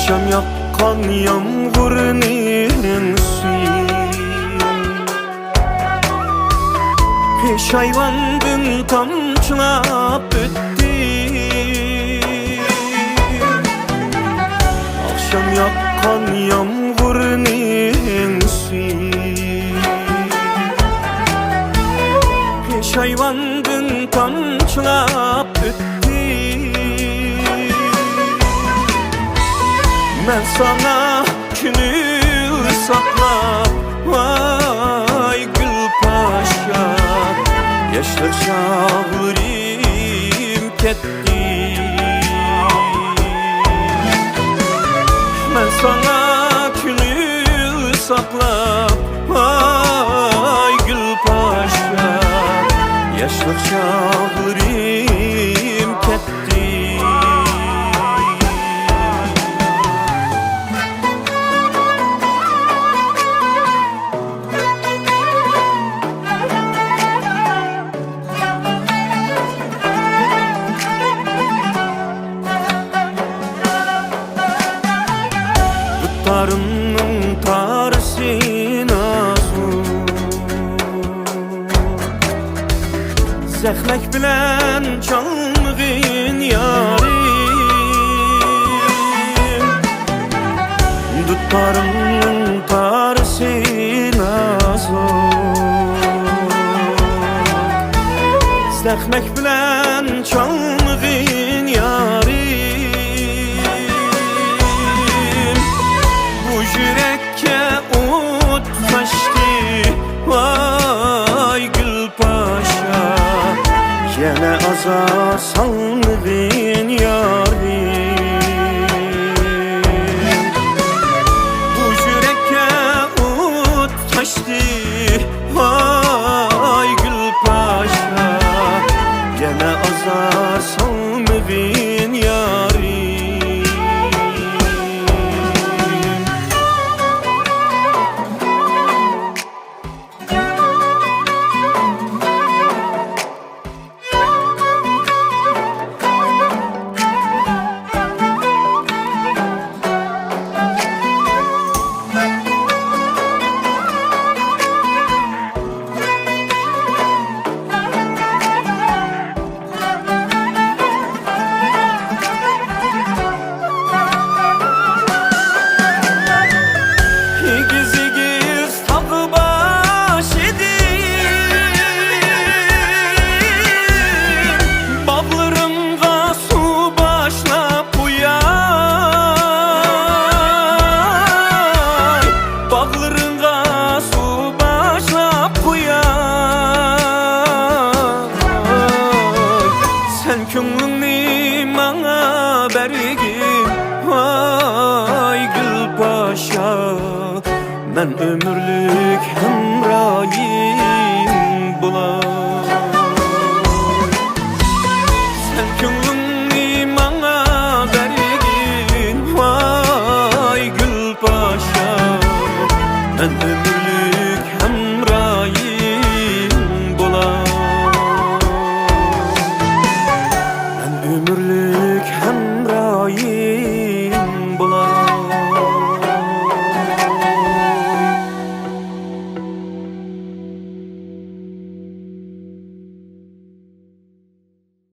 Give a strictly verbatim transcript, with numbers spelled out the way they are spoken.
ئاخشام ياغقان يامغۇرنىڭ سۈيى پېشايۋاندىن تامچىلاپ ئۆتتى. ئاخشام ياغقان يامغۇرنىڭ سۈيى پېشايۋاندىن تامچىلاپ ئۆتتى. مەن ساڭا كۆڭۈل ساقلاپ، ۋاي گۈلپاشا، ياشلىق چاغلىرىم كەتتى. مەن ساڭا كۆڭۈل ساقلاپ، ۋاي گۈلپاشا، ياشلىق چاغلىرىم كەتتى. دۇتارىمنىڭ تارىسى نازۇك، زەخمەك بىلەن چالمىغىن يارىم. دۇتارىمنىڭ تارىسى نازۇك، زەخمەك بىلەن چالمىغىن يارىم. بۇ يۈرەككە ئوت قاچتى، ۋاي گۈلپاشا، يەنە ئازار سالمىغىن يارىم. بۇ يۈرەككە ئوت قاچتى، ۋاي گۈلپاشا، يەنە ئازار سالمىغىن يارىم. ئېگىز-ئېگىز تاغ باشىدىن، باغلىرىڭغا سۇ باشلاپ قۇياي، باغلىرىڭغا سۇ باشلاپ قۇياي. سەن كۆڭلۈڭنى ماڭا بەرگىن، ۋاي گۈلپاشا، مەن ئۆمۈرلۈك ھەمراھىڭ بولاي. سەن كۆڭلۈڭنى ماڭا بەرگىن، ۋاي گۈلپاشا، مەن ئۆمۈرلۈك